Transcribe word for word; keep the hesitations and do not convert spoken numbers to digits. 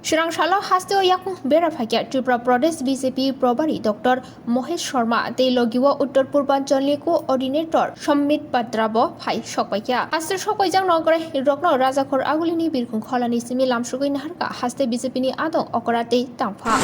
Swrang salo hasteo yakung bera phaikha Tripura Pradesh B J P Probari Doctor Mohesh Sharma tei logio Uttor Purbanchal ni Coordinator Sombit Patra bo phai sokpaikha. Haste sokpaijak nokrai rokno Rajakhor Agulini Birkhung Kholani simi lamsugwi naharkha haste B J P ni adong okora tei tangpha.